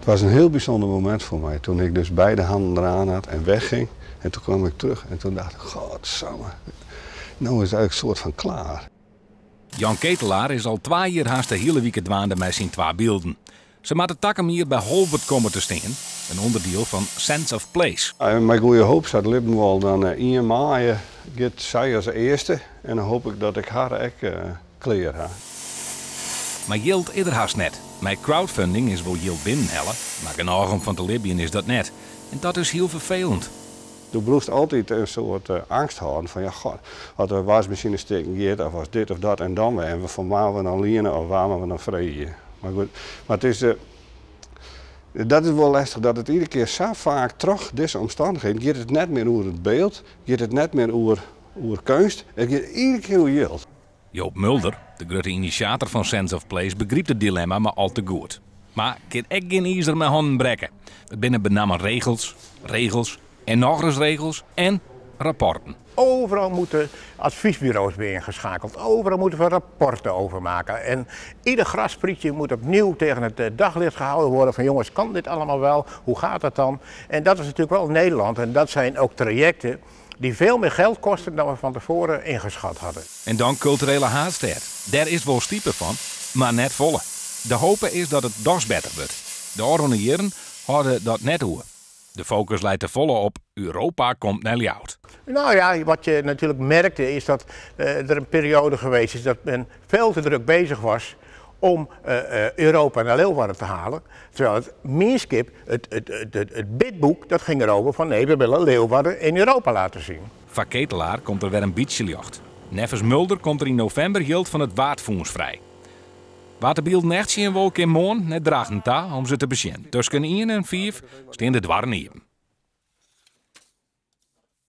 Het was een heel bijzonder moment voor mij toen ik dus beide handen eraan had en wegging. En toen kwam ik terug en toen dacht ik, godsamme, nou is het eigenlijk een soort van klaar. Jan Ketelaar is al 2 jier hast de hiele wike dwaande mei syn twa bylden. Se moatte takom jier by Holwert komme te stean, in ûnderdiel fan Sense of Place. En mei goede hoop sa't libben wol, dan 1 maaie giet sy as earste en dan hoopje ik dat ik har ek klear ha. Mar jild is der hast net. Mei crowdfunding is wol jild binnenhelle, mar genôch om fan te libjen is dat net. En dat is hiel ferfelend. Do bliuwst altyd in soart eangst hâlden fan ja, god, as de waskmasine stikken giet of as dit of dat en dan wer. En fan wa we dan liene of wa we dan freegje. Mar goed, mar it is, dat is wol lestich dat it iedere kear sa faak troch dizze omstannichheden giet it net mear oer it byld, giet it net mear oer keunst, it giet iedere kear oer jild. Joop Mulder, de grutte inisjator fan Sense of Place, begrypt it dilemma mar al te goed. Mar kin ek gjin izer mei hannen brekke. It binne benammen regels, regels en nochris regels en rapporten. Overal moeten adviesbureaus weer ingeschakeld. Overal moeten we rapporten over maken. En ieder grassprietje moet opnieuw tegen het daglicht gehouden worden van: jongens, kan dit allemaal wel? Hoe gaat dat dan? En dat is natuurlijk wel Nederland. En dat zijn ook trajecten die veel meer geld kosten dan we van tevoren ingeschat hadden. En dan Kulturele Haadstêd. Dêr is wol stipe fan, mar net folle. De hoop is dat it dochs better wurdt. De ôfrûne jierren hâlde dat net oer. De fokus leit te folle op Europa komt nei Ljouwert. Nou ja, wat je natuurlijk merkte is dat er een periode geweest is dat men veel te druk bezig was om Europa naar Leeuwarden te halen. Terwijl het Mienskip, het bidboek, dat ging erover van: nee, we willen Leeuwarden in Europa laten zien. Foar Ketelaar komt der wer in bytsje ljocht. Neffens Mulder komt der yn novimber jild fan it Waadfûns frij. Wa't de bylden echt sjen wol, kin moarn nei Drachten ta om se te besjen. Tusken 1 en 5 stean de doarren iepen.